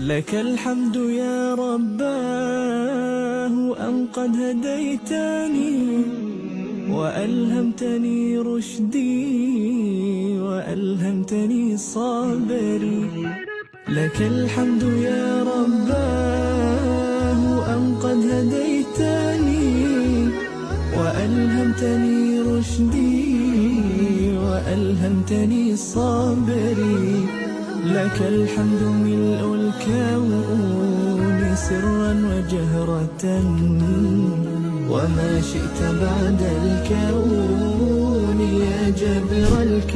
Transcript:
لك الحمد يا رباه أن قد هديتني وألهمتني رشدي وألهمتني صبري. لك الحمد يا رباه أن قد هديتني وألهمتني رشدي وألهمتني صبري. لك الحمد ملء الكون سرا وجهرة، وما شئت بعد الكون يا جابر الكون.